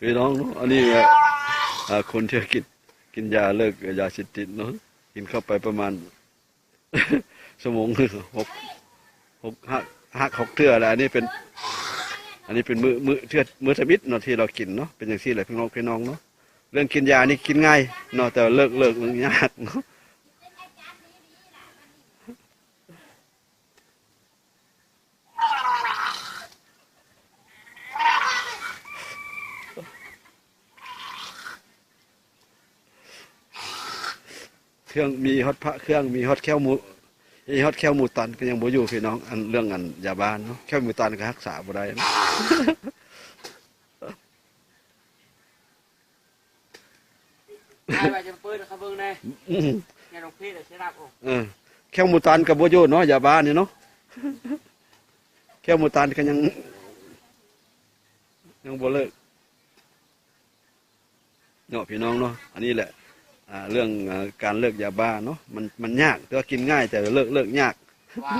ພີ່ນ້ອງເນາະ ອັນນີ້ແຫຼະ ອ່າ ຄົນທີ່ກິນ ກິນຢາເລີກຢາເສບຕິດເນາະ ກິນເຂົ້າໄປປະມານ ຊົ່ວໂມງ ຫົກ ຫົກ ຫັກ ຫົກເທື່ອແລ້ວ. ອັນນີ້ເປັນ ອັນນີ້ເປັນມື້ ມື້ເທື່ອ ມື້ທຳອິດເນາະ ທີ່ລາວກິນເນາະ. ເປັນຈັ່ງຊີ້ແຫຼະ ພີ່ນ້ອງ ພີ່ນ້ອງເນາະ ເລື່ອງກິນຢານີ້ກິນງ່າຍເນາະ ແຕ່ວ່າເລີກ ເລີກມັນຍາກເນາະ. ເຄື່ອງ ມີຮອດພະເຄື່ອງ ມີຮອດແຂ້ວໝູ ມີຮອດແຂ້ວໝູຕັນກໍຍັງບໍ່ຢູ່ພີ່ນ້ອງ. ອັນເລື່ອງອັນຢາບ້າເນາະ ແຂ້ວໝູຕັນກໍຮັກສາບໍ່ໄດ້ເນາະ. ອ້າຍວ່າຈະເປີດໃຫ້ເຂົາເບິ່ງແດ່ ອືມ ຢ່າລົງເພດເດີ ຊິຮັບອອກ ເອີ ແຂ້ວໝູຕັນກໍບໍ່ຢູ່ເນາະ ຢາບ້ານີ້ເນາະ ແຂ້ວໝູຕັນກໍຍັງ ຍັງບໍ່ເລີກເນາະ ພີ່ນ້ອງເນາະ. ອັນນີ້ແຫຼະ ອ່າ ເລື່ອງ ອ່າ ການເລີກຢາບ້າເນາະ ມັນ ມັນຍາກ ແຕ່ວ່າກິນງ່າຍ ແຕ່ເລີກ ເລີກຍາກ ວ່າ